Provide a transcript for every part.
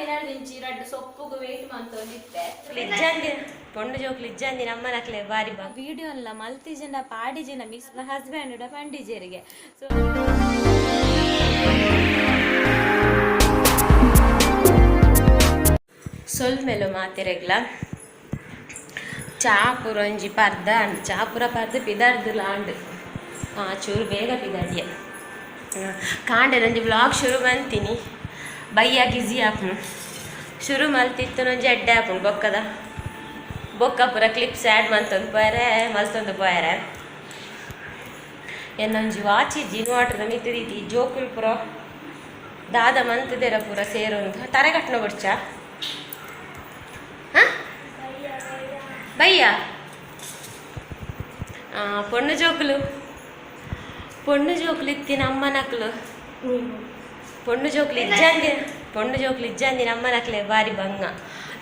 ದಿನದಿಂಚಿ ರಡ್ಡ್ ಸೊಪ್ಪುಗು ವೇಟ್ ಮಂತೊಂದಿತ್ತೆ. ಇಜ್ಜಂದಿನ ಪೊಣ್ಣು ಜೋಕ್ಲು ಇಜ್ಜಂದಿನ ಅಮ್ಮನಕ್ಲೆ ಬಾರಿ ಬಾ. ವಿಡಿಯೋ ಅಲ್ಲ ಮಲ್ತಿಜನ ಪಾಡಿಜನ ಮಿಸ್ ಹಸ್ಬೆಂಡ್ ಪಂಡಿಜೆರಿಗೆ. ಸೊ ಸೊಲ್ಮೆಲು ಮಾತೆರೆಗ್ಲ. ಚಾಪುರ ಒಂಜಿ ಪರ್ದ ಅಂಡ್ ಚಾಪುರ ಪರ್ದು ಪಿದಾರ್ದು ಲಾಂಡ್. ಚೂರು ಬೇಗ ಪಿದಾಡಿಯ ಕಾಂಡೆದೊಂಜಿ ವ್ಲಾಗ್ ಶುರು ಮಂತೀನಿ. ಬಯ್ಯ ಗಿಜಿ ಆಪುನು ಶುರು ಮಲ್ತಿತ್ತು, ಒಂಜಿ ಎಡ್ಡೆ ಆಪುಂಡು. ಬೊಕ್ಕದ ಬೊಕ್ಕ ಪೂರ ಕ್ಲಿಪ್ಸ್ ಆ್ಯಡ್ ಮಂತೊಂದು ಪೋಯರೆ ಮಲ್ತೊಂದು ಪೋಯರೆ. ಎನ್ನೊಂಜಿ ವಾಚ್ ಇಜ್ಜಿ, ಇನ್ವರ್ಟರ್ದ ಮಿತ್ತ್ ದೀತಿ. ಜೋಕುಲು ಪೂರ ದಾದ ಮಂತುದೆರ ಪೂರ ಸೇರೊಂದು ತರೆ ಕಟ್ನ ಬೊಡ್ಚಾ? ಹಾಂ ಬಯ್ಯ. ಪೊಣ್ಣು ಜೋಕುಲು, ಪೊಣ್ಣು ಜೋಕುಲು ಇತ್ತಿನ ಅಮ್ಮನಕ್ಲು. ಪೊಣ್ಣು ಜೋಕುಲು ಇಜ್ಜಂದಿನ, ಪೊಣ್ಣು ಜೋಕುಲು ಇಜ್ಜಂದಿನ ಅಮ್ಮನಕ್ಲೆ ಬಾರಿ ಬಂಗ.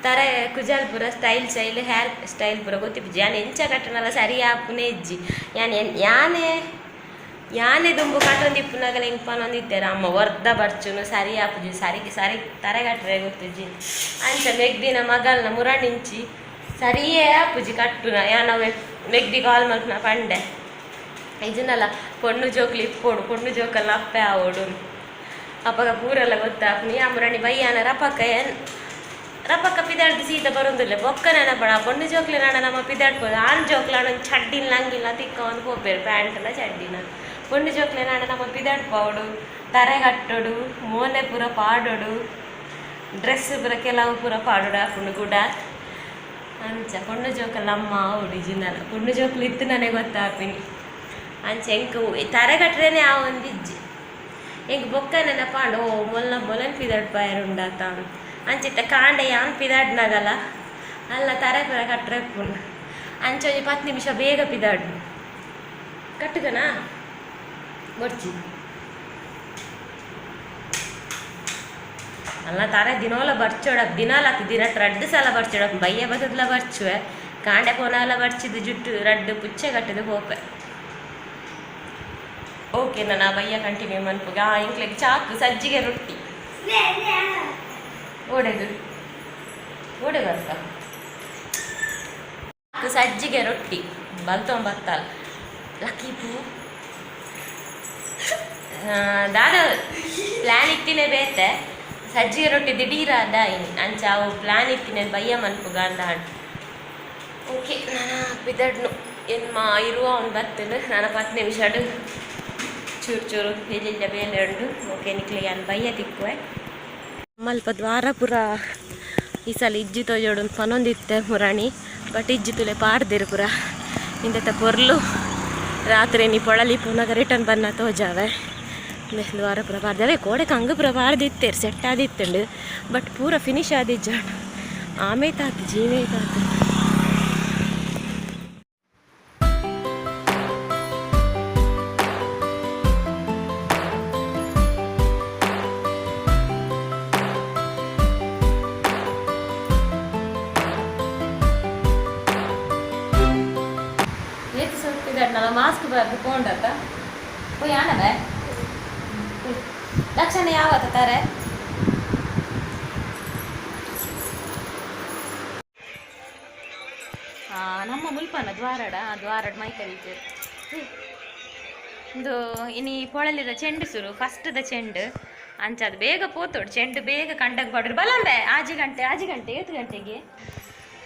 ತರೆ ಕುಜಾಲ್ ಪೂರ ಸ್ಟೈಲ್ ಸ್ಟೈಲ್, ಹೇರ್ ಸ್ಟೈಲ್ ಪೂರ ಗೊತ್ತಿಪ್ಪುಜಿ. ಯಾನ್ ಎಂಚ ಕಟ್ಟುನಲ ಸರಿ ಆಪುನೇ ಇಜ್ಜಿ. ಯಾನ್ ಯಾನೆ ಯಾನೆ ದುಂಬು ಕಟ್ಟೊಂದಿಪ್ಪುನಾಗಲ ಇಂಕ್ ಪನೊಂದಿತ್ತೆರ್ ಅಮ್ಮ, ವರ್ದ ಬರ್ಚುನು ಸರಿ ಆಪುಜಿ, ಸರಿ ಸರಿ ತರೆ ಕಟ್ಟರೆ ಗೊತ್ತುಜಿ. ಅಂಚ ಮೆಗ್ದಿನ ಮಗಲ್ನ ಮುರಣಿಂಚಿ ಸರಿಯೇ ಆಪುಜಿ ಕಟ್ಟುನ. ಯಾನ್ ಅವೆ ಮೆಗ್ದಿ ಕಾಲ್ ಮಲ್ಪುನ ಪಂಡೆ, ಇಜ್ಜಿಂಡಲ ಪೊಣ್ಣು ಜೋಕ್ಲು ಇಪ್ಪೊಡು, ಪೊಣ್ಣು ಜೋಕಲ್ನ ಅಪ್ಪೆ ಆವೊಡು, ಅಪಗ ಪೂರೆಲ್ಲ ಗೊತ್ತಾಪುನಿ. ಆ ಮುರಣಿ ಬಯ್ಯಾನ ರಪಕ್ಕ ಏನ್ ರಪಕ್ಕ ಪಿದಾಡ್ದು ಸೀದ ಬರೋದಿಲ್ಲ. ಬೊಕ್ಕ ನೆನಪಡ ಪೊಣ್ಣು ಜೋಕ್ಲೆ ನಾಡ ನಮ್ಮ ಪಿದಾಡ್ಬೋದು. ಆಣ್ ಜೋಕ್ಲಾಣ ಚಡ್ಡಿನ ಲಂಗಿಲ್ಲ ತಿಕ್ಕ ಒಂದು ಪೋಪೇರು, ಪ್ಯಾಂಟ್ಲ ಚಡ್ಡಿನ. ಪೊಣ್ಣು ಜೋಕ್ಲೆ ನಾಡ ನಮ್ಮ ಪಿದಾಡ್ಪೋಡು, ತರೆ ಕಟ್ಟೋಡು, ಮೋನೆ ಪೂರ ಪಾಡೋಡು, ಡ್ರೆಸ್ ಪೂರ ಕೆಲವು ಪೂರ ಪಾಡೋಡು ಆಪುಂಡು ಗುಡ. ಅಂಚ ಪೊಣ್ಣು ಜೋಕಲ್ಲ ಅಮ್ಮ ಆವೊಡು. ಜಿನ್ನಲ ಪೊಣ್ಣು ಜೋಕುಲು ಇತ್ತು ನನಗೆ ಗೊತ್ತಾಪಿನಿ. ಅಂಚ ಎಂಕ್ ತರೆ ಕಟ್ಟರೇನೆ ಆ ಒಂದಿಜ್ಜಿ ಎಂಕ್. ಬೊಕ್ಕ ನೆನಪಾಂಡ, ಓ ಮೊಲ್ಲ ಮೊಲನ್ ಪಿದಾಡ್ ಉಂಡಾತ. ಅಂಚಿತ್ತ ಕಾಂಡೆ ಯಾನ್ ಪಿದಾಡ್ನಾಗಲ ಅಲ್ಲ ತರೆ ಪೂರ ಕಟ್ಟರೆ ಉಪ್ಪುಂಡು. ಅಂಚ ಒಂಜಿ 10 ನಿಮಿಷ ಬೇಗ ಪಿದಾಡು ಕಟ್ಟುಗನಾ ಬೊಡ್ಚಿ ಅಲ್ಲ. ತರೆ ದಿನೋಲ ಬರ್ಚೋಡ, ದಿನಾಲ ದಿನ ರಡ್ಡು ಸಲ ಬರ್ಚೋಡ. ಬಯ್ಯ ಬತ್ತದ್ಲ ಬರ್ಚುವೆ, ಕಾಂಡೆ ಪೋನಾಲ ಬರ್ಚಿದ್ ಜುಟ್ಟು ರಡ್ಡು ಪುಚ್ಚೆ ಕಟ್ಟದು ಪೋಪೆ. ಓಕೆ, ನಾನು ಬಯ್ಯ ಕಂಟಿನ್ಯೂ ಮನ್ಪುಗ. ಇಂಕ್ಲೆಗ್ ಚಾಕು ಸಜ್ಜಿಗೆ ರೊಟ್ಟಿ ಓಡೆದು ಓಡೆ ಬರ್ತ. ಸಜ್ಜಿಗೆ ರೊಟ್ಟಿ ಬಲ್ತೊಂಬತ್ತಲ್ ಲಕ್ಕಿ ಪೂ. ದಾದ ಪ್ಲ್ಯಾನ್ ಇತ್ತಿನೇ ಬೇತೆ, ಸಜ್ಜಿಗೆ ರೊಟ್ಟಿ ದಿಢೀರ ಅದ ಇನಿ. ಅಂಚ ಅವು ಪ್ಲ್ಯಾನ್ ಇತ್ತಿನ ಬಯ್ಯ ಮನ್ಪುಗ ಅಂದ. ಓಕೆ, ನಾನು ಪಿದಡ್ನು ಎನ್ಮ ಇರುವ ಅವ್ನು ಬತ್ತನು. ನಾನು 10 ನಿಮಿಷಡು ಚೂರು ಚೂರು ಎಲ್ಲೆಲ್ಲ ಬೇಲೆ ಉಂಡು. ಓಕೆ, ನಿಕ್ಲೆ ಯಾನ್ ಬಯ್ಯ ತಿಕ್ಕುವೆ. ಮಲ್ಪ ದ್ವಾರ ಪೂರ ಈ ಸಲ ಇಜ್ಜಿ ತೋಜೋಡು ಪನೊಂದಿತ್ತೆ ಮುರಾಣಿ, ಬಟ್ ಇಜ್ಜಿ ತುಲೆ ಪಾಡ್ದಿರು ಪೂರ. ಇಂದೆತ ಪೊರ್ಲು ರಾತ್ರಿ ನೀ ಪೊಳಲಿ ಪುನಗ ರಿಟರ್ನ್ ಬನ್ನ ತೋಜಾವೆ. ದ್ವಾರ ಪೂರ ಪಾಡ್ದವೆ. ಕೋಡೆ ಕಂಗು ಪೂರ ಪಾಡ್ದಿತ್ತೇರು, ಸೆಟ್ ಆದಿತ್ತುಂಡು, ಬಟ್ ಪೂರ ಫಿನಿಶ್ ಆದಿಜ್ಜಾಂಡ್. ಆಮೇ ತಾತು ಜೀವೇ ತಾತು. ಏತ್ ಸೊಪ್ಪಿದಾಡ್ನಲ್ಲ ಮಾಸ್ಕ್ ಬರ್ದು ಪೋಂಡತ್ತ ಪೋಯ್ ಆನವೆ. ಲಕ್ಷಣ ಯಾವತ್ತ ತಾರೆ? ನಮ್ಮ ಮುಲ್ಪನ ದ್ವಾರಡ ದ್ವಾರಡ್ ಮೈಕರಿಜರ್ ಇಂದು ಇನಿ ಪೊಳಲಿದ ಚೆಂಡು ಸುರು, ಫಸ್ಟ್ದ ಚೆಂಡು. ಅಂಚ ಅದು ಬೇಗ ಪೋತೋಡು, ಚೆಂಡು ಬೇಗ ಕಂಡಗ್ ಪಾಡ್ರು. ಬಲಂಬೆ ಆಜಿ ಗಂಟೆ, ಆಜಿ ಗಂಟೆ, ಏತು ಗಂಟೆಗೆ,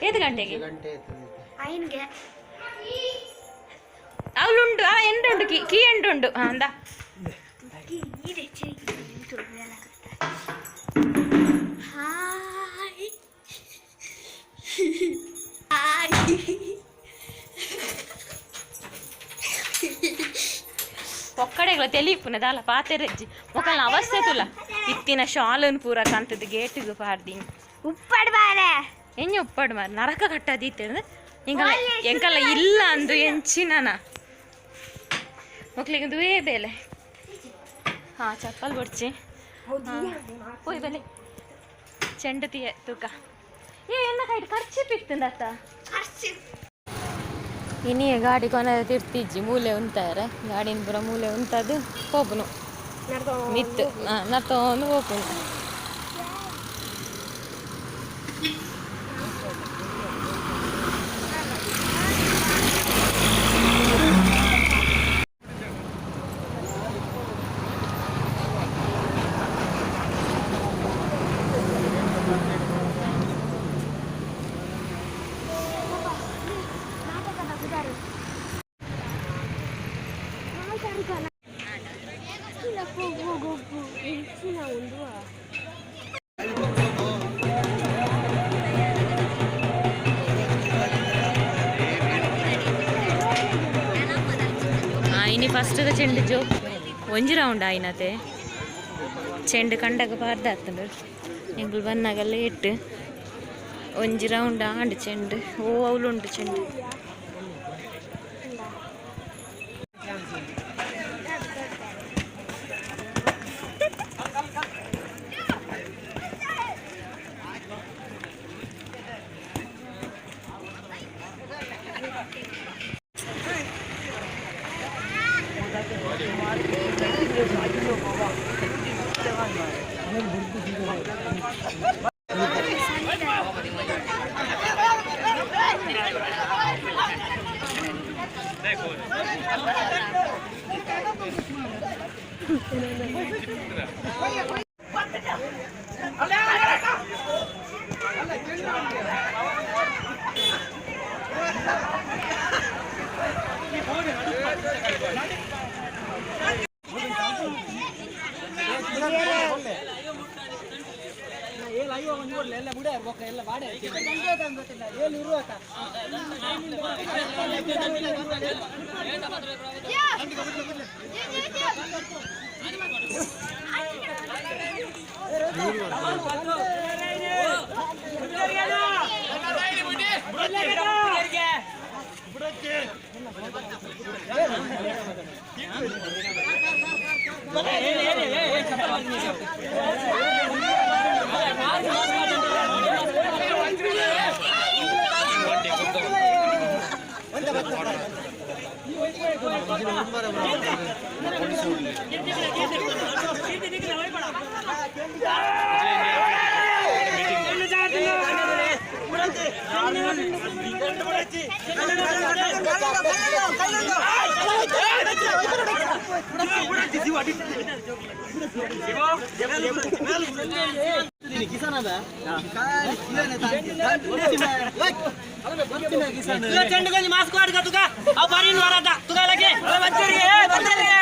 ಏತು ಗಂಟೆಗೆ? ಅವಳುಂಡು. ಆ ಎಂಡುಂಡು ಕೀ, ಕೀ ಎಂಡುಂಡು. ಹಾಂ ಅಂದ. ಹಾಯ್. ಒಕ್ಕಡೆಗಳ ತೆಲಿಪುನ ದಾಲ ಪಾತೆರೆಜ್ಜಿ ಮೊಕಲ್ನ ಅವಸ್ಥೆ ತುಲ. ಇತ್ತಿನ ಶಾಲನ್ ಪೂರ ಕಂತದ ಗೇಟಿಗೆ ಪಾಡ್ದಿನಿ. ಉಪ್ಪಡ್ ಬಾರೆ. ಎಂಜ ಉಪ್ಪಡು ಮಾರ, ನರಕ ಕಟ್ಟದೀತೆ. ಎಂಕಲ್ಲ ಎಂಕಲ್ಲ ಇಲ್ಲ ಅಂದು ಎಂಚಿನನ ಮಕ್ಳಿಗೆ ದುವೇ ಬೇಲೆ. ಹಾ ಚಪ್ಪಲ್ ಬೊಡ್ಚಿ ಪೋಯ್ ಬಲೆ ಚೆಂಡು ತೀಯ ತೂಕ. ಏ ಎನ್ನ ಕೈಟ್ ಖರ್ಚಿ ಪಿತ್ತಂದತ್ತ. ಇನಿಯೇ ಗಾಡಿ ಕೊನೆ ತಿರ್ತಿಜ್ಜಿ. ಮೂಲೆ ಉಂತಾರೆ ಗಾಡಿನ ಪೂರ ಮೂಲೆ ಉಂತದು ಪೋಪುನು ಮಿತ್ತು ನರ್ತೊಂದು ಪೋಪುನು. ಇನಿ ಫಸ್ಟ್ ಚೆಂಡು ಜೋ ಒಂಜಿ ರೌಂಡ್ ಆಯಿನತೆ. ಚೆಂಡು ಕಂಡಗ ಪಾರ್ದಾತಂಡು. ಎಂಕುಲು ಬನ್ನಗ ಲೇಟ್. ಒಂಜಿ ರೌಂಡ್ ಆಂಡ್ ಚೆಂಡು. ಓ, ಅವ್ಲು ಉಂಟು ಚೆಂಡು. ಚೆಂಡು ಮಾಸ್ಕ್ ವಾಡ್ಕ ತುಕ ಅವು ಬರೀನ್ ವರದ ತುಕ ಲಗೆ ಬಂಚರಿಗೆ ಬಂಚರಿಗೆ.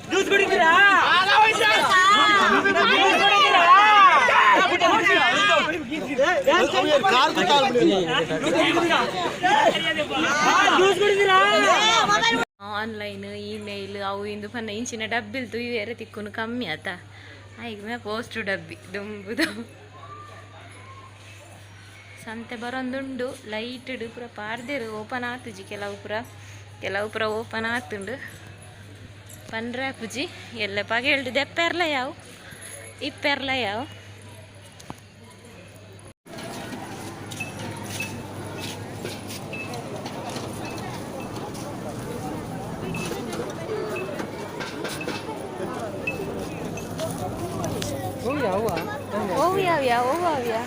ಜ್ಯೂಸ್ ಕುಡಿತೀರಾ? ಜ್ಯೂಸ್ ಕುಡಿತೀರಾ? ಆನ್ಲೈನ್, ಇಮೇಲ್ ಅವು ಇಂದು ಪನ್ನ ಇಂಚಿನ ಡಬ್ಬಿಲ್ ತುಯ್ಯರೆ ತಿಕ್ಕುನು ಕಮ್ಮಿ ಆತ. ಐಕ್ ಮೇ ಪೋಸ್ಟ್ ಡಬ್ಬಿ ದುಂಬುದು. ಸಂತೆ ಬರೊಂದುಂಡು. ಲೈಟ್ಡ್ ಪೂರ ಪಾರ್ದೆರ್. ಓಪನ್ ಆತುಜಿ ಕೆಲವು ಪೂರ, ಕೆಲವು ಪೂರ ಓಪನ್ ಆತುಂಡು. ಪನ್ರೆ ಆಪುಜಿ. ಎಲ್ಲ ಪಗೆಲ್ಡ್ ದೆಪ್ಪೆರ್ಲ ಯಾವು, ಇಪ್ಪೆರ್ಲ ಯಾವು. ಓ ಯಾವ್ಯಾ, ಓ ಯಾವ್ಯಾ.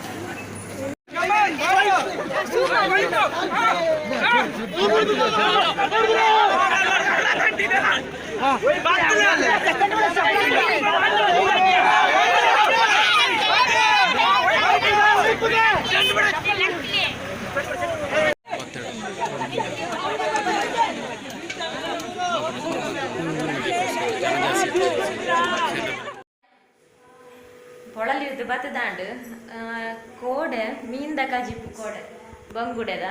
ಪೊಳಲಿರ್ದು ಬತ್ತದಾಂಡ್. ಕೋಡೆ ಮೀನ್ದ ಕಜಿಪು, ಕೋಡೆ ಬಂಗುಡೆದ.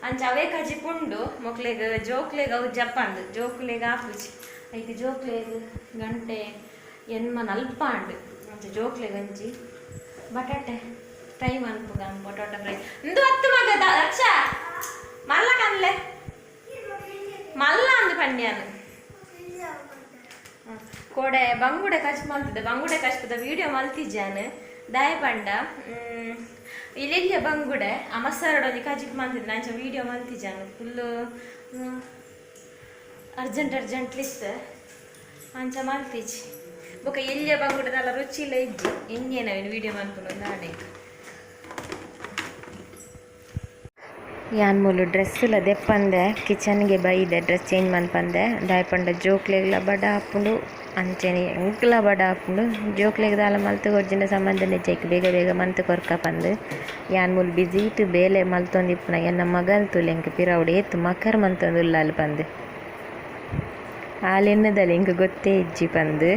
ಅಂಚ ಅವೇ ಕಜಿಪು ಉಂಡು. ಮೊಕ್ಲೆಗ್ ಜೋಕ್ಲೆಗ್ ಅವು ಜಪ್ಪಂದು ಜೋಕ್ಲೆಗ್ ಆಪುಜಿ. ಐಕ್ ಜೋಕ್ಲೆಗ್ ಗಂಟೆ ಎನ್ಮ ನಲ್ಪ ಆಂಡ್. ಅಂಚ ಜೋಕ್ಲೆಗ್ ಒಂಜಿ ಬಟಾಟೆ. ಫ್ರೈ ಮನ್ಪುಗ ಪೊಟೊಟೊ ಫ್ರೈ ಇಂದು ಹತ್ತು ಮಗ ದಕ್ಷ ಮಲ್ಲ ಕನ್ಲೆ ಮಲ್ಲ ಅಂದು ಪಂಡ್ಯಾನು ಕೋಡೆ ಬಂಗುಡೆ ಕಚ್ ಮಲ್ತದೆ ಬಂಗುಡೆ ಕಚ್ಪದ ವೀಡಿಯೋ ಮಲ್ತಿಜ್ಜಾನು ದಾಯ ಪಂಡ ಇಲ್ಲೆಲ್ಲ ಬಂಗುಡೆ ಅಮಸರಡೊಂಜಿ ಕಜಿಪ್ ಮಲ್ತಿದ್ದೆ ನಂಚ ವೀಡಿಯೋ ಮಲ್ತಿಜ್ಜಾನು ಫುಲ್ಲು ಅರ್ಜೆಂಟ್ ಅರ್ಜೆಂಟ್ ಲಿಸ್ತ್ ಅಂಚ ಮಲ್ತಿಜ್ಜಿ ಬೊಕ ಎಲ್ಲಿಯ ಬಂಗುಡೆದಲ್ಲ ರುಚಿ ಇಲ್ಲ ಇಜ್ಜಿ ಎಂಗೇನವೇನು ವೀಡಿಯೋ ಮನ್ಪುನು ನಾಡೆಗ್ ಯಾನ್ ಮೂಲು ಡ್ರೆಸ್ಸುಲ ದೆಪ್ಪಂದೆ ಕಿಚನ್ಗೆ ಬೈದೆ ಡ್ರೆಸ್ ಚೇಂಜ್ ಮನ್ಪಂದೆ ದಾಯಪಂಡ ಜೋಕ್ಲೆಗ್ಲ ಬಡ ಆಪುಂಡು ಅಂಚನೆ ಎಂಕ್ಲ ಬಡ ಆಪುಂಡು ಜೋಕ್ಲೆಗ್ ದಾಲ ಮಲ್ತ್ ಕೊರ್ಜಿಂಡ ಸಂಬಂಧನೆ ಜೈಕ್ ಬೇಗ ಬೇಗ ಮಂತ್ ಕೊರ್ಕ ಪಂದ್ ಯಾನ್ ಮೂಲು ಬಿಜಿ ಇಟ್ಟು ಬೇಲೆ ಮಲ್ತೊಂದಿಪ್ಪುನ ಎನ್ನ ಮಗಲ್ ತೂಲೆ ಎಂಕ್ ಪಿರವುಡು ಏತ್ ಮಕರ್ ಮಂತೊಂದು ಉಲ್ಲಾಲ್ ಪಂದ್ ಆಲ್ ಎನ್ನದಲ್ ಎಂಕ್ ಗೊತ್ತೇ ಇಜ್ಜಿ ಪಂದ್.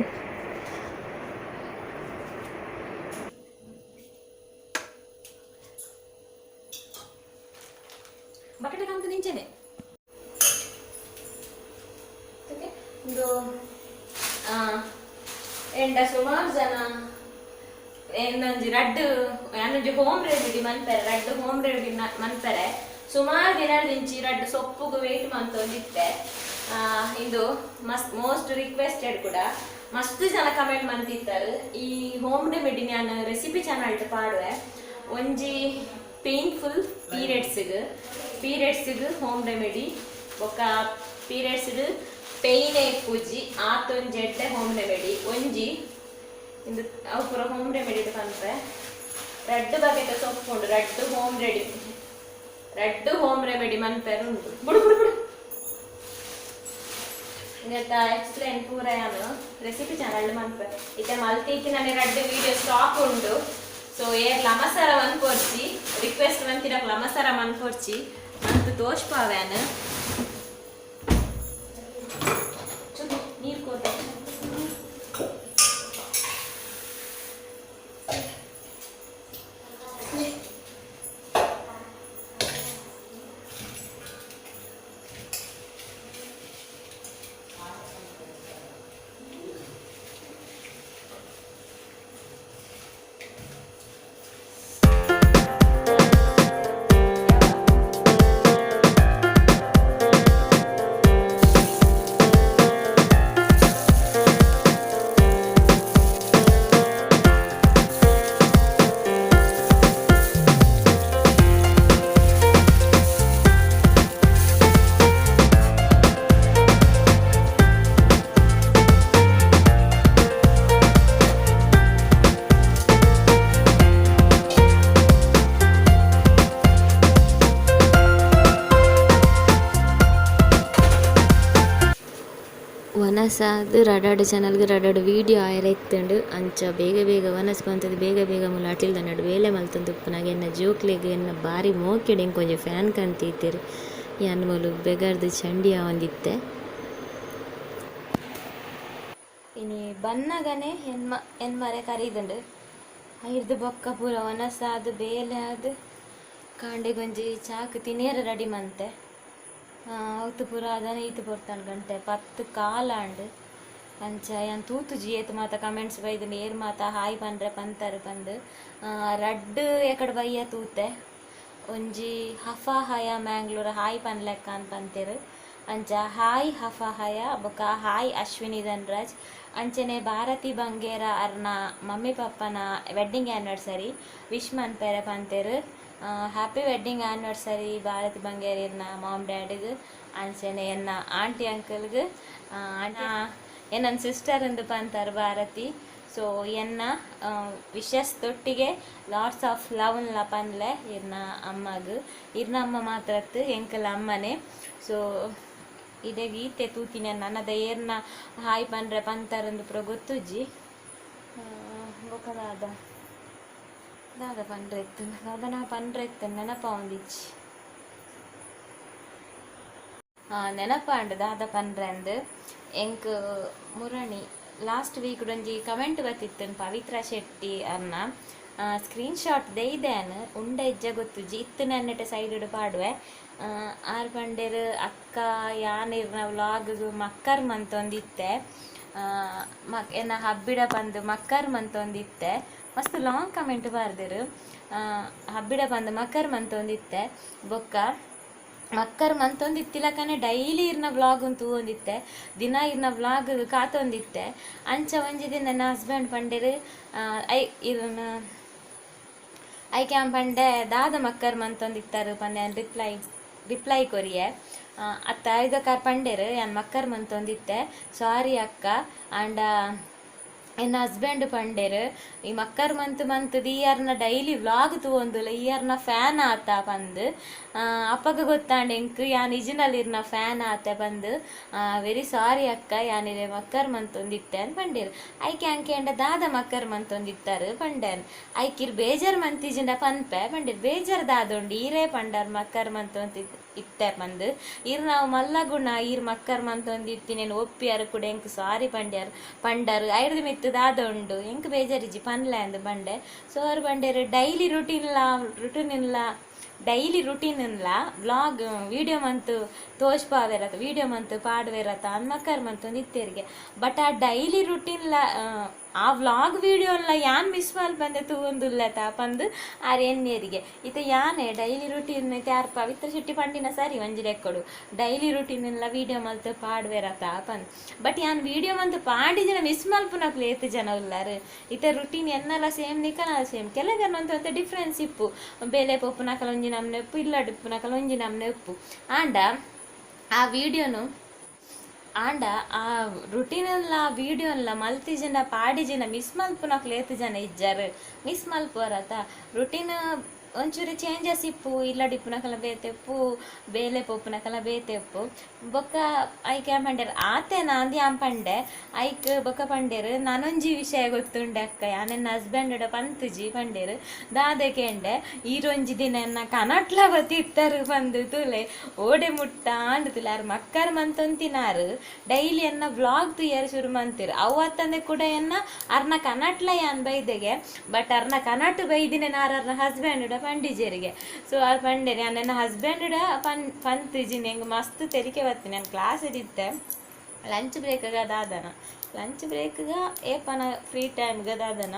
ಬಕೆಟ್ ಕಂತ ನಿಂಚೆನೆ ಒಂದು ಎಂಡ ಸುಮಾರು ಜನ ಏನೊಂಜಿ ರಡ್ಡ್ ಯಾನೊಂಜಿ ಹೋಮ್ ರೆಮಿಡಿ ಮನ್ಪೆರೆ ರಡ್ಡ್ ಹೋಮ್ ರೆಮಿಡಿ ಮನ್ಪೆರೆ ಸುಮಾರು ದಿನ ದಿಂಚಿ ರಡ್ಡ್ ಸೊಪ್ಪುಗು ವೇಟ್ ಮಂತೊಂದಿತ್ತೆ. ಇಂದು ಮಸ್ತ್ ಮೋಸ್ಟ್ ರಿಕ್ವೆಸ್ಟೆಡ್ ಕೂಡ ಮಸ್ತ್ ಜನ ಕಮೆಂಟ್ ಮಂತಿತ್ತಾರೆ. ಈ ಹೋಮ್ ರೆಮಿಡಿ ನಾನು ರೆಸಿಪಿ ಚಾನಲ್ ಪಾಡುವೆ. ಒಂಜಿ ಪೇನ್ಫುಲ್ ಪೀರಿಯಡ್ಸ್ಗ್ ಪೀರಿಯಡ್ಸ್ಗ್ ಹೋಮ್ ರೆಮಿಡಿ ಬೊಕ್ಕ ಪೀರಿಯಡ್ಸ್ಡ್ ಪೇಯ್ನ್ ಪೂಜಿ ಆತೊಂಜಿ ಎಡ್ಡೆ ಹೋಮ್ ರೆಮಿಡಿ ಒಂಜಿ ಇಂದು ಅವು ಪೂರ ಹೋಮ್ ರೆಮಿಡಿ ಪನ್ಪೆ. ರಡ್ಡ್ ಬಗೆತ ಸೊಪ್ಪು ಉಂಡು ರಡ್ಡ್ ಹೋಮ್ ರೆಡಿ ರಡ್ಡ್ ಹೋಮ್ ರೆಮಿಡಿ ಮನ್ಪೆರೆ ಉಂಡು. ಬುಡು ಬುಡು ಬುಡು ಇಂದೆತ ಎಕ್ಸ್ಪ್ಲೇನ್ ಪೂರ ಯಾನು ರೆಸಿಪಿ ಚಾನಲ್ ಮನ್ಪೆ. ಇತ್ತೆ ಮಲ್ತೀತಿ ನನಗೆ ರಡ್ಡ್ ವೀಡಿಯೋ ಸ್ಟಾಕ್ ಉಂಡು. ಸೊ ಏರ್ ಲಮಸರ ಮನ್ಪೊರ್ಚಿ ರಿಕ್ವೆಸ್ಟ್ ಮಂತಿನಕ್ ಲಮಸರ ಮನ್ಪೊರ್ಚಿ ಮಂತ್ ತೋಷ್ಪಾವ್ಯಾನು ಚುದು ನೀರು ಕೋತ. ವನಸಾದ್ ರಡಡ್ ಚಾನಲ್ಗ್ ರಡಡ್ ವೀಡಿಯೋ ಆಯೆರೆ ಇತ್ತುಂಡು. ಅಂಚ ಬೇಗ ಬೇಗ ವನಸ್ ಮಂತುದು ಬೇಗ ಬೇಗ ಮೂಲು ಅಟಿಲ್ದ ನಡು ಬೇಲೆ ಮಲ್ತೊಂದು ಉಪ್ಪುನಗ ಎನ್ನ ಜೋಕ್ಲೆಗ್ ಎನ್ನ ಬಾರಿ ಮೋಕೆಡ್ ಎಂಕ್ ಒಂಜಿ ಫ್ಯಾನ್ ಕಂತಿತ್ತೆರ್. ಯಾನ್ ಮೂಲು ಬೆಗರ್ದ್ ಚಂಡಿ ಆವೊಂದಿತ್ತೆ. ಇನಿ ಬನ್ನಗನೆ ಎನ್ಮ ಎನ್ಮರೆ ಕರೀದುಂಡು. ಐರ್ದ್ ಬೊಕ್ಕ ಪೂರ ವನಸಾದ್ ಬೇಲೆ ಆದ್ ಕಾಂಡೆಗೊಂಜಿ ಚಾಕ್ ತಿನೇರ ರೆಡಿ ಮಂತೆ. ಅವತ್ತು ಪೂರ ಅದನೆ ಈತ್ ಪೊರ್ತಾಂಡ್ ಗಂಟೆ 10 ಕಾಲಾಂಡ್. ಅಂಚ ಯಾನ್ ತೂತುಜಿ ಏತ್ ಮಾತ ಕಮೆಂಟ್ಸ್ ಬೈದುಂಡು ಏರ್ ಮಾತ ಹಾಯ್ ಪನ್ರೆ ಪಂತರ್ ಪಂದ್. ರಡ್ಡ್ ಎಕಡ್ ಬಯ್ಯ ತೂತೆ ಒಂಜಿ ಹಫಾ ಹಯ ಮ್ಯಾಂಗ್ಳೂರ್ ಹಾಯ್ ಪನ್ಲೆಕ್ಕ ಅಂದ್ ಪಂತೆರ್. ಅಂಚ ಹಾಯ್ ಹಫಾ ಹಯ ಬೊಕ ಹಾಯ್ ಅಶ್ವಿನಿ ಧನ್ರಾಜ್ ಅಂಚನೆ ಭಾರತಿ ಬಂಗೇರ ಅರ್ನ ಮಮ್ಮಿ ಪಪ್ಪನ ವೆಡ್ಡಿಂಗ್ ಆ್ಯನಿವರ್ಸರಿ ವಿಶ್ ಮನ್ಪೆರೆ ಪಂತೆರ್. Happy wedding anniversary Bharati Bangera ಇರ್ನ ಮಾಮ್ ಡ್ಯಾಡಿಗ್ ಅಂಚನೆ ಎನ್ನ ಆಂಟಿ ಅಂಕಲ್ಗ್ ಎನ್ನ ಸಿಸ್ಟರ್ ಎಂದು ಪಂತಾರ್ ಭಾರತಿ. ಸೊ ಎನ್ನ ವಿಶಸ್ ತೊಟ್ಟಿಗೆ ಲಾಟ್ಸ್ ಆಫ್ ಲವ್ನ್ಲ ಪನ್ಲೆ ಇರ್ನ ಅಮ್ಮಗ್. ಇರ್ನ ಅಮ್ಮ ಮಾತ್ರತ್ ಎಂಕಲ ಅಮ್ಮನೆ. ಸೊ ಇಡೆ ಗೀತೆ ತೂತಿನ ನನ್ನದ ಏರ್ನ ಹಾಯ್ ಪನ್ರೆ ಪಂತಾರಂದು ಪೂರ ಗೊತ್ತುಜ್ಜಿ. ಬೊಕ ದಾದ ದಾದ ಪನ್ರೆ ಇತ್ತು ದಾದ ನಾ ಪನ್ರೆ ಇತ್ತು ನೆನಪಾವೊಂದಿಜ್ಜಿ. ನೆನಪಾಂಡ್ ದಾದ ಪನ್ರೆ ಅಂದ್. ಎಂಕ್ ಮುರಣಿ ಲಾಸ್ಟ್ ವೀಕ್ ಒಂಜಿ ಕಮೆಂಟ್ ಬತ್ತಿತ್ತು ಪವಿತ್ರ ಶೆಟ್ಟಿ ಅರ್ನ ಸ್ಕ್ರೀನ್ ಶಾಟ್ ದೆಯ್ದೇನ್ ಉಂಡ ಇಜ್ಜ ಗೊತ್ತುಜ್ಜಿ ಇತ್ತು ನನ್ನೆಟ ಸೈಡ್ ಪಾಡುವೆ. ಆರ್ ಪಂಡೆರ್ ಅಕ್ಕ ಯಾನ್ ಇರ್ನ ವ್ಲಾಗ್ ಮಕ್ಕರ್ ಮಂತೊಂದಿತ್ತೆ ಎನ್ನ ಹಬ್ಬಿಡ ಪಂದ್ ಮಕ್ಕರ್ ಮಂತೊಂದಿತ್ತೆ. ಮಸ್ತ್ ಲಾಂಗ್ ಕಮೆಂಟ್ ಪಾರ್ದೆರ್. ಹಬ್ಬಿಡ ಪಂದ್ ಮಕರ್ ಮಂತೊಂದಿತ್ತೆ ಬೊಕ್ಕ ಮಕ್ಕರ್ ಮಂತೊಂದಿತ್ತಿಲಕನೆ ಡೈಲಿ ಇರ್ನ ವ್ಲಾಗ್ ತೂವೊಂದಿತ್ತೆ, ದಿನ ಇರ್ನ ವ್ಲಾಗ್ ಕಾತೊಂದಿತ್ತೆ. ಅಂಚ ಒಂಜಿ ದಿನ ನನ್ನ ಹಸ್ಬೆಂಡ್ ಪಂಡೆರ್ I ಇರ್ನ ಐಕೆ ಆಂ ಪಂಡೆ ದಾದ ಮಕ್ಕರ್ ಮಂತೊಂದಿತ್ತಾರು ಪಂದೆ ರಿಪ್ಲೈ ರಿಪ್ಲೈ ಕೊರಿಯೆ. ಅತ್ತ ಐದಕ್ಕಾರ್ ಪಂಡೆರ್ ಯಾನ್ ಮಕ್ಕರ್ ಮಂತೊಂದಿತ್ತೆ, ಸಾರಿ ಅಕ್ಕ. ಆಂಡ ಎನ್ನ ಹಸ್ಬೆಂಡ್ ಪಂಡೆರ್ ಈ ಮಕ್ಕರ್ ಮಂತ್ ಮಂತ್ ಈಯರ್ನ ಡೈಲಿ ವ್ಲಾಗ್ ತೂವೊಂದುಲ್ಲ, ಈಯರ್ನ ಫ್ಯಾನ್ ಆತ ಪಂದ್. ಅಪ್ಪಗ ಗೊತ್ತಾಂಡ್ ಎಂಕ್ ಯಾನ್ ಇಜಿನಲ್ ಇರ್ನ ಫ್ಯಾನ್ ಆತೆ ಪಂದ್. ವೆರಿ ಸಾರಿ ಅಕ್ಕ, ಯಾನ್ ಇರೆ ಮಕ್ಕರ್ ಮಂತೊಂದಿತ್ತೆ ಅಂದ್ ಪಂಡೆರ್. ಐಕೆ ಅಂಕೇಂಡ ದಾದ ಮಕ್ಕರ್ ಮಂತೊಂದಿತ್ತಾರು ಪಂಡೆನ್. ಐಕಿರ್ ಬೇಜಾರ್ ಮಂತಿಜಿಂಡ ಪನ್ಪೆ ಪಂಡೆರ್. ಬೇಜಾರ್ ದಾದೊಂಡು ಈರೇ ಪಂಡರ್ ಮಕ್ಕರ್ ಮಂತೊಂದಿತ್ತೆ ಇತ್ತೆ ಪಂದ್. ಇರ್ ನಾವು ಮಲ್ಲ ಗುಣ ಈರ್ ಮಕ್ಕರ್ ಮಂತೊಂದಿತ್ತಿನೇನು ಒಪ್ಪಿಯಾರು ಕೂಡ ಎಂಕ್ ಸಾರಿ ಪಂಡ್ಯಾರ್ ಪಂಡರ್. ಐರ್ದ ಮಿತ್ತ್ ದಾದ ಉಂಡು ಎಂಕ್ ಬೇಜಾರಿಜ್ಜಿ ಪನ್ಲೆ ಅಂದ್ ಪಂಡೆ. ಸೊ ಅವ್ರು ಪಂಡೆರ್ ಡೈಲಿ ರುಟೀನ್ಲ ರುಟೀನ್ ಡೈಲಿ ರುಟೀನ್ಲ ವ್ಲಾಗ್ ವೀಡಿಯೋ ಮಂತ್ ತೋಜ್ಪಾವೆರತ ವೀಡಿಯೋ ಮಂತ್ ಪಾಡುವೆರತ ಅಂದ್ ಮಕ್ಕರ್ ಮಂತೊಂದು ಇತ್ತೆರ್ಗೆ. ಬಟ್ ಆ ಡೈಲಿ ರುಟೀನ್ಲ ಆ ವ್ಲಾಗ್ ವೀಡಿಯೋಲ ಯಾನ್ ಮಿಸ್ ಮಲ್ಪಂದೆ ತೂವೊಂದುಲ್ಲತ ಪಂದ್ ಆರ್ ಎನ್ನೇರಿಗೆ. ಇತ್ತೆ ಯಾನೆ ಡೈಲಿ ರುಟೀನ್ ಯಾರ್ ಪವಿತ್ರ ಶೆಟ್ಟಿ ಪಂಡಿನ ಸರಿ ಒಂಜಿ ಲೆಕ್ಕಡು ಡೈಲಿ ರುಟೀನ್ ವೀಡಿಯೋ ಮಲ್ತ್ ಪಾಡುವೆರತ ಪಂದ್. ಬಟ್ ಯಾನ್ ವೀಡಿಯೋ ಮಂತ್ ಪಾಡಿಜಿನ ಮಿಸ್ ಮಲ್ಪುನಕ್ಲು ಏತ್ ಜನ ಉಲ್ಲಾರ್. ಇತ್ತೆ ರುಟೀನ್ ಎನ್ನಲ ಸೇಮ್ ನಿಕನ ಸೇಮ್, ಕೆಲವೆರ್ನ ಒಂತೆ ಒಂತೆ ಡಿಫ್ರೆನ್ಸ್ ಇಪ್ಪು. ಬೇಲೆ ಪೋಪುನಕಲ ಒಂಜಿ ನಮ್ನೆ ಉಪ್ಪು, ಇಲ್ಲಡ್ ಉಪ್ಪುನಕಲ ಒಂಜಿ ನಮ್ನೆ ಉಪ್ಪು. ಆಂಡ ಆ ವೀಡಿಯೋನು ಆಂಡ ಆ ರುಟೀನಲ್ಲ ವೀಡಿಯೋಲ್ಲ ಮಲ್ತಿಜನ ಪಾಡಿಜಿನ ಮಿಸ್ ಮಲ್ಪುನಕ್ಲು ಏತ್ ಜನ ಇಜ್ಜಾರ್ ಮಿಸ್ ಮಲ್ಪುವರತ. ರುಟೀನ್ ಒಂಚೂರು ಚೇಂಜಸ್ ಇಪ್ಪು, ಇಲ್ಲಡ್ ಇಪ್ಪುನಕಲ ಬೇತೆ ಉಪ್ಪು, ಬೇಲೆ ಪೋಪುನಕಲ ಬೇತೆ ಉಪ್ಪು. ಬೊಕ್ಕ ಐಕ್ ಯಾನ್ ಪಂಡೆರ್ ಆತೆನಾ ಅಂದ್ ಯಾನ್ ಪಂಡೆ. ಐಕ್ ಬೊಕ್ಕ ಪಂಡೆರ್ ನಾನೊಂಜಿ ವಿಷಯ ಗೊತ್ತುಂಡೆ ಅಕ್ಕ, ಯಾನ್ ಎನ್ನ ಹಸ್ಬೆಂಡ್ ಪಂತುಜಿ ಪಂಡೆರ್. ದಾದೆ ಕೇಂಡೆ, ಈರೊಂಜಿ ದಿನ ಎನ್ನ ಕನಟ್ಲ ಬತ್ತಿತ್ತರು ಪಂದ್ ತೂಲೆ ಓಡೆ ಮುಟ್ಟ ಆಂಡ್ ತುಲೆ. ಆರ್ ಮಕ್ಕರ್ ಮಂತೊಂತಿನಾರ್ ಡೈಲಿ ಎನ್ನ ವ್ಲಾಗ್ ತೂಯರ್ ಶುರು ಮಂತಿರ್. ಅವು ಅತ್ತಂದೆ ಕೂಡ ಎನ್ನ ಅರ್ನ ಕನಟ್ಲ ಯಾನ್ ಬೈದೆಗೆ, ಬಟ್ ಅರ್ನ ಕನಟ್ ಬೈದಿನ ನಾರ್ ಅರ್ನ ಹಸ್ಬೆಂಡ್ ಪಂಡಿಜೆರಿಗೆ. ಸೊ ಆರ್ ಪಂಡೆರ್ ಯಾನ್ ಎನ್ನ ಹಸ್ಬೆಂಡ್ ಪಂತಿಜಿ ಎಂಗ್ ಮಸ್ತ್ ತೆಲಿಕೆ ಬತ್ತಿ. ನಾನು ಕ್ಲಾಸ್ ಇತ್ತೆ ಲಂಚ್ ಬ್ರೇಕ್ಗ ದಾದನ ಲಂಚ್ ಬ್ರೇಕ್ಗ ಏಪನ ಫ್ರೀ ಟೈಮ್ಗ ದಾದನ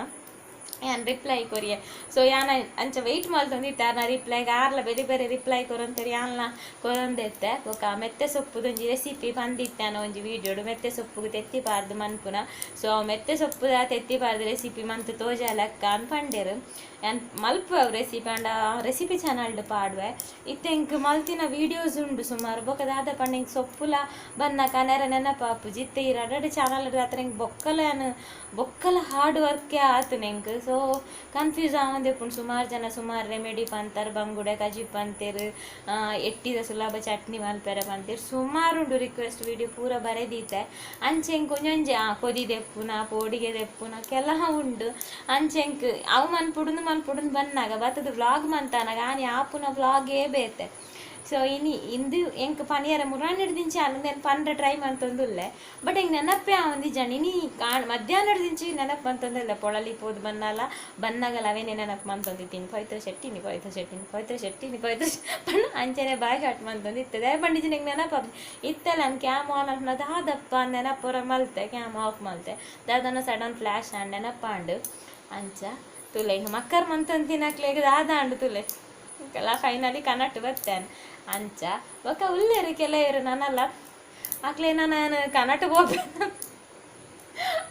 ಯಾನ್ ರಿಪ್ಲೈ ಕೊರಿಯೆ. ಸೊ ಯಾನ್ ಅಂಚ ವೆಯ್ಟ್ ಮಲ್ತೊಂದಿತ್ತೆ ಆರ್ನ ರಿಪ್ಲೈಗ್. ಆರ್ಲ ಬೇರೆ ಬೇರೆ ರಿಪ್ಲೈ ಕೊರೊಂತೇರಿ ಯಾನ್ಲ ಕೊರೊಂದಿತ್ತೆ. ಬೊಕ್ಕ ಮೆತ್ತೆ ಸೊಪ್ಪುದೊಂಜಿ ರೆಸಿಪಿ ಪಂದಿತ್ತೆ ಯಾನ್ ಒಂಜಿ ವೀಡಿಯೋಡು, ಮೆತ್ತೆ ಸೊಪ್ಪುಗು ತೆತ್ತಿ ಪಾರ್ದು ಮನ್ಪುನ. ಸೊ ಅವು ಮೆತ್ತೆ ಸೊಪ್ಪುದ ತೆತ್ತಿ ಪಾರ್ದು ರೆಸಿಪಿ ಮಂತ್ ತೋಜಾಲಕ್ಕ ಅಂದ್ ಪಂಡೆರ್. ಯಾನ್ ಮಲ್ಪು ಅವು ರೆಸಿಪಿ ಆಂಡ ರೆಸಿಪಿ ಚಾನಲ್ಡ್ ಪಾಡುವೆ. ಇತ್ತೆ ಎಂಕ್ ಮಲ್ತಿನ ವೀಡಿಯೋಸ್ ಉಂಡು ಸುಮಾರು. ಬೊಕ್ಕ ದಾದ ಪಂಡ ಎಂಕ್ ಸೊಪ್ಪುಲ ಬನ್ನಕ ನೆರ ನೆನಪಾಪುಜಿ. ಇತ್ತೆ ಈ ರಡ್ಡ್ ಚಾನಲ್ ಆತ್ರ ಎಂಕ್ ಬೊಕ್ಕಲ ಯಾನ್ ಬೊಕ್ಕಲ ಹಾರ್ಡ್ ವರ್ಕೇ ಆತುಂಡು ಎಂಕ್. ಸೊ ಕನ್ಫ್ಯೂಸ್ ಆವೊಂದಿಪ್ಪುಂಡು. ಸುಮಾರು ಜನ ಸುಮಾರು ರೆಮಿಡಿ ಪಂತರ್, ಬಂಗುಡೆ ಕಜಿಪ್ ಪಂತೆರ್, ಎಟ್ಟಿದ ಸುಲಭ ಚಟ್ನಿ ಮಲ್ಪೆರೆ ಪಂತೆರ್, ಸುಮಾರು ಉಂಡು ರಿಕ್ವೆಸ್ಟ್ ವೀಡಿಯೋ ಪೂರ ಬರೆದೀತೆ. ಅಂಚೆ ಎಂಕ್ ಒಂಜೊಂಜಿ ಕೊದಿ ದೆಪ್ಪುನ ಪೋಡಿಗೆ ದೆಪ್ಪುನ ಕೆಲ ಉಂಡು. ಅಂಚೆ ಎಂಕ್ ಅವು ಮನ್ಪುಡುಂದು ಮನ್ಪುಡುಂದು ಬನ್ನಾಗ ಬತ್ತದ ವ್ಲಾಗ್ ಮಂತಾನಾಗ ಆನಿ ಆಪುನ ವ್ಲಾಗೇ ಬೇತೆ. ಸೊ ಇನಿ ಇಂದು ಎಂಕ್ ಪನಿಯರ ಮುರಾನಿಡ್ದಿಂಚಿ ಆನಂದ್ ಪನ್ರ ಟ್ರೈ ಮಂತೊಂದುಲ್ಲೆ. ಬಟ್ ಎಂಕ್ ನೆನಪೇ ಆವೊಂದಿಜ್ಜಂಡ್ ಇನಿ ಮಧ್ಯಾಹ್ನಡ್ದಿಂಚಿ ನೆನಪು ಮಂತೊಂದುಲ್ಲೆ. ಪೊಳಲಿ ಪೋದು ಬನ್ನಲ ಬನ್ನಗಲ ಅವೇನೆ ನೆನಪು ಮಂತೊಂದಿತ್ತೀನಿ. ಪವಿತ್ರ ಶೆಟ್ಟಿನಿ ಪವಿತ್ರ ಶೆಟ್ಟಿನಿ ಪವಿತ್ರ ಶೆಟ್ಟಿನಿ ಪವಿತ್ರ ಪಂಡ ಅಂಚನೆ ಬಾಯ್ ಶಾಟ್ ಮಂತೊಂದಿತ್ತೆ. ದಾಯೆ ಪಂಡಿಜಿ ಎಂಕ್ ನೆನಪಾಪುಜಿ. ಇತ್ತೆಲ ನಾನು ಕ್ಯಾಮ್ ಆನ್ ಅಲ್ಪನ ದಾದಪ್ಪ ನೆನಪುರ ಮಲ್ತೆ, ಕ್ಯಾಮ್ ಆಫ್ ಮಲ್ತೆ. ದಾದನ ಸಡನ್ ಫ್ಲ್ಯಾಶ್ ಆಂಡ್ ನೆನಪಾಂಡ್. ಅಂಚ ತುಲೆ ಹಿಂಗೆ ಮಕ್ಕರ್ ಮಂತೊಂತಿನಕ್ಲೆಗ್ ದಾದ ಆಂಡ್ ತುಲೆ ಕೆಲ ಫೈನಲಿ ಕನಟ್ ಬತ್ತೇನೆ. ಅಂಚ ಬೊಕ್ಕ ಉಲ್ಲೇರು ಕೆಲವರು ನಾನಲ್ಲ ಅಕ್ಲೆ ನಾನು ಕನಟ್ ಪೋಪೆ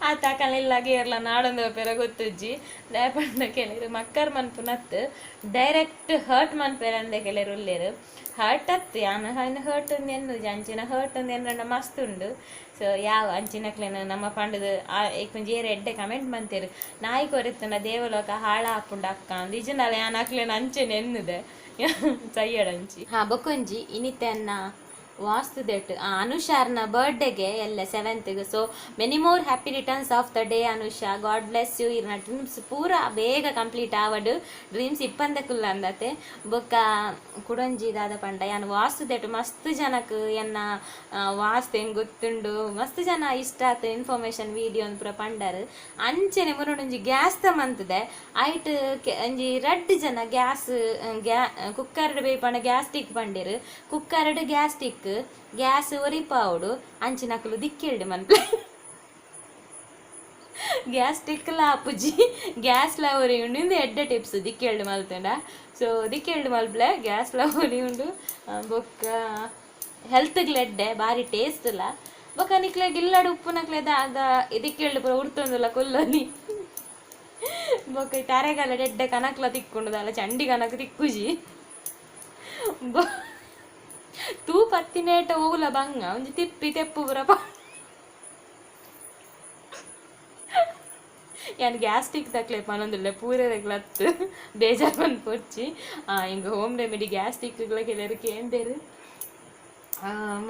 ಆತ ಕಲಿಲ್ಲ ಗೇರ್ಲ ನಾಡೊಂದು ಪೇರ ಗೊತ್ತುಜ್ಜಿ. ದಾಯೆ ಪಂಡ ಕೆಲವರು ಮಕ್ಕರ್ ಮನ್ಪುನತ್ ಡೈರೆಕ್ಟ್ ಹರ್ಟ್ ಮನ್ಪೆರೆ ಅಂದೆ ಕೆಲವರು ಉಲ್ಲೇರು. ಹರ್ಟ್ ಅತ್ತು ಯಾನ್ ಹೈನ ಹರ್ಟ್ ಉಂದು ಎನ್ನುಜಿ, ಅಂಚಿನ ಹರ್ಟ್ ಉಂದು ಎನ್ನಂಡ ಮಸ್ತ್ ಉಂಡು. ಸೊ ಯಾವ ಅಂಚಿನಕ್ಲೆನ ನಮ್ಮ ಪಂಡದು ಒಂಜಿ ಏರ್ ಎಡ್ಡೆ ಕಮೆಂಟ್ ಮಂತೇರು, ನಾಯಿ ಕೊರೆತ್ತನ ದೇವಲೋಕ ಹಾಳ ಆಪುಂಡು ಅಕ್ಕ ಅಂದ್. ಇಜ್ಜಿಂಡಲ ಯಾನ್ ಅಕ್ಲೆನ ಅಂಚೆನೆ ಎನ್ನುದೆ ಸಯ್ಯಡಂಚಿ. ಹಾ ಬೊಕೊಂಜಿ ಇನಿತೆನ್ನ ವಾಸ್ತುದೆಟ್ ಅನುಷಾರ್ನ ಬರ್ಡೇಗೆ ಎಲ್ಲ 7th. So many more happy returns of the day Anusha, God bless you. ಇರ್ನ ಡ್ರೀಮ್ಸ್ ಪೂರ ಬೇಗ ಕಂಪ್ಲೀಟ್ ಆವಡ್, ಡ್ರೀಮ್ಸ್ ಇಪ್ಪಂದೆ ಕುಲ್ಲ ಅಂದತೆ. ಬೊಕ್ಕ ಕುಡೊಂಜಿ ದಾದ ಪಂಡ ಯಾನ್ ವಾಸ್ತುದೆಟ್ ಮಸ್ತ್ ಜನಕ್ ಎನ್ನ ವಾಸ್ತು ಹೆಂಗ್ ಗೊತ್ತುಂಡು, ಮಸ್ತ್ ಜನ ಇಷ್ಟ ಆತ ಇನ್ಫಾರ್ಮೇಶನ್ ವೀಡಿಯೋ ಪೂರ ಪಂಡರ್. ಅಂಚೆನೆ ಮುರುಡೊಂಜಿ ಗ್ಯಾಸ್ ತ ಮಂತದೆ ಐಟ್ ಒಂಜಿ ರಡ್ಡ್ ಜನ ಗ್ಯಾಸ್ ಕುಕ್ಕರ್ಡ್ ಬೇಯ್ಪಂಡ ಗ್ಯಾಸ್ಟಿಕ್ ಪಂಡೆರ್. ಕುಕ್ಕರ್ಡ್ ಗ್ಯಾಸ್ಟಿಕ್ ಗ್ಯಾಸ್ ಒರಿಪಾವೊಡು ಅಂಚಿನಕುಲು ದಿಕ್ಕೆಲ್ಡ್ ಮನ್ಪೆ. ಗ್ಯಾಸ್ಟ್ರಿಕ್ಲ ಆಪುಜಿ, ಗ್ಯಾಸ್ಲ ಉಂಡು. ಇಂದು ಎಡ್ಡೆ ಟಿಪ್ಸ್ ದಿಕ್ಕೆಲ್ಡ್ ಮಲ್ತಂಡ. ಸೊ ದಿಕ್ಕೆಲ್ಡ್ ಮಲ್ಪ್ಲೆ, ಗ್ಯಾಸ್ಲ ಉಂಡು, ಬೊಕ್ಕ ಹೆಲ್ತ್ಗ್ಲ ಎಡ್ಡೆ, ಬಾರಿ ಟೇಸ್ಟ್ಲ. ಬೊಕ್ಕ ನಿಕ್ಲೆ ಗಿಲ್ಲಡ್ ಉಪ್ಪುನಕ್ಲೆ ದಾದ ದಿಕ್ಕೆಲ್ಡ್ ಪೂರ ಉರ್ತೊಂದುಲ್ಲ ಕುಲ್ಲೊಲಿ. ಬೊಕ್ಕ ಈ ತರೆಗಾಲ ಎಡ್ಡೆ ಕನಕ್ಲ ತಿಕ್ಕುಂಡು, ದಾಲ ಚಂಡಿ ಕನಕ್ ತಿಕ್ಕುಜಿ. ತೂ ಪತ್ತಿನೇಟ ಓಲ ಬಂಗ ಒಂಜಿ ತಿಪ್ಪಿ ತೆಪ್ಪು ಪೂರ. ಯಾನ್ ಗ್ಯಾಸ್ಟ್ರಿಕ್ ತಕ್ಲೆ ಪನೊಂದುಲ್ಲೆ, ಪೂರೆರೆಗ್ಲತ್ತು ಬೇಜಾರ್ ಪನ್ಪೊಡ್ಚಿ. ಇಂಗ್ ಹೋಮ್ ರೆಮಿಡಿ ಗ್ಯಾಸ್ಟ್ರಿಕ್ಗ್ಲ ಕೆಲವರು ಕೇಂದೆರ್.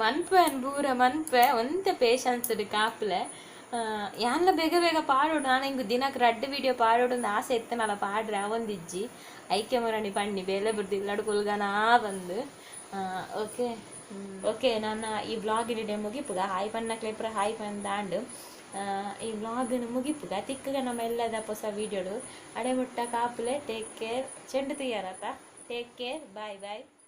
ಮನ್ಪೆ ಪೂರ ಮನ್ಪೆ, ಒಂತೆ ಪೇಶನ್ಸ್ ಕಾಪ್ಲೆ. ಯಾನ್ಲ ಬೇಗ ಬೇಗ ಪಾಡೋಡು. ನಾನು ಹಿಂಗೆ ದಿನಕ್ಕೆ ರಡ್ಡ್ ವೀಡಿಯೋ ಪಾಡೋಡು ಅಂದ್ ಆಸೆ ಇತ್ತನಲ್ಲ, ಪಾಡ್ರೆ ಅವೊಂದಿಜ್ಜಿ. ಐಕೆ ಮುರಣಿ ಪಣ್ಣಿ ಬೇಲೆ ಬುಡ್ದು ಇಲ್ಲಡ್ ಕುಲ್ಗನಾ ಬಂದು. ಓಕೆ ಓಕೆ, ನನ್ನ ಈ ವ್ಲಾಗ್ ಇಡೀ ಮುಗಿಪುಗ. ಹಾಯ್ ಪನ್ನಕ್ಲೆ ಪೂರ ಹಾಯ್ ಪಂದಾಂಡು. ಈ ವ್ಲಾಗ್ನ ಮುಗಿಪುಗ. ತಿಕ್ಕಗ ನಮ್ಮ ಎಲ್ಲದ ಹೊಸ ವೀಡಿಯೋಡು. ಅಡೆ ಮುಟ್ಟ ಕಾಪುಲೆ, ಟೇಕ್ ಕೇರ್. ಚೆಂಡು ತುಯ್ಯಾರತ್ತ. Take care, bye bye.